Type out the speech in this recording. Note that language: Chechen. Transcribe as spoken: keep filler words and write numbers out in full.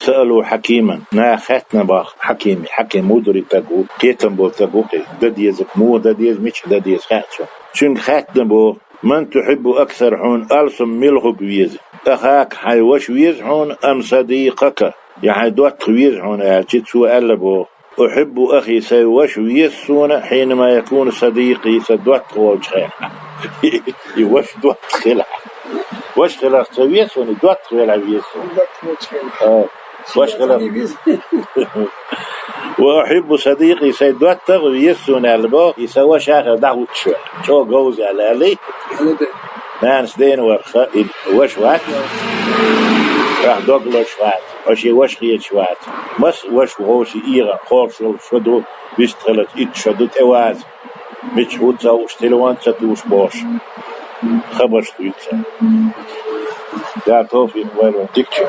سألوا حكيما, наха хаьттина боху хьакиме, хьаким мударий стаг ву, кхетам болу стаг ву кхин, дан дезарг муха дан деза, мича дан деза хаьа цунна. Цуьнга хаьттина боху: من تحب أكثر, хьуна алсам мила хӀума веза? أخاك, хьайн ваша веза хьуна, أم صديقك, я хьайн доттагӀа веза хьуна аьлча, цо аьлла боху: أحب أخي, сайн ваша веза суна, حينما يكون صديقي, сан доттагӀа волчу хенахь. И ваша доттагӀа хилахь. Ваша хилахь ца веза суна, и доттагӀа велахь веза суна. А, ваша хилахь. وأحب صديقي, сайн доттагӀа веза суна аьлла боху, и сан ваша хилахь дӀахӀуттуш велахь. ЧӀогӀа говза аьлла, аьллий? Нанас дена варх, и ваша вац, ахь дог лозуш вац, хьо шен ваша хеташ вац. Маса ваша ву хьо шен, эгӀан, кхоалгӀа шо ду, вистхиларца итт шо ду, тӀеваза. Мича ву ца хууш, телефон ца тухуш бохуш, хабарш дуьйцу цара. Дала товфикъ лойла вайн дикачу.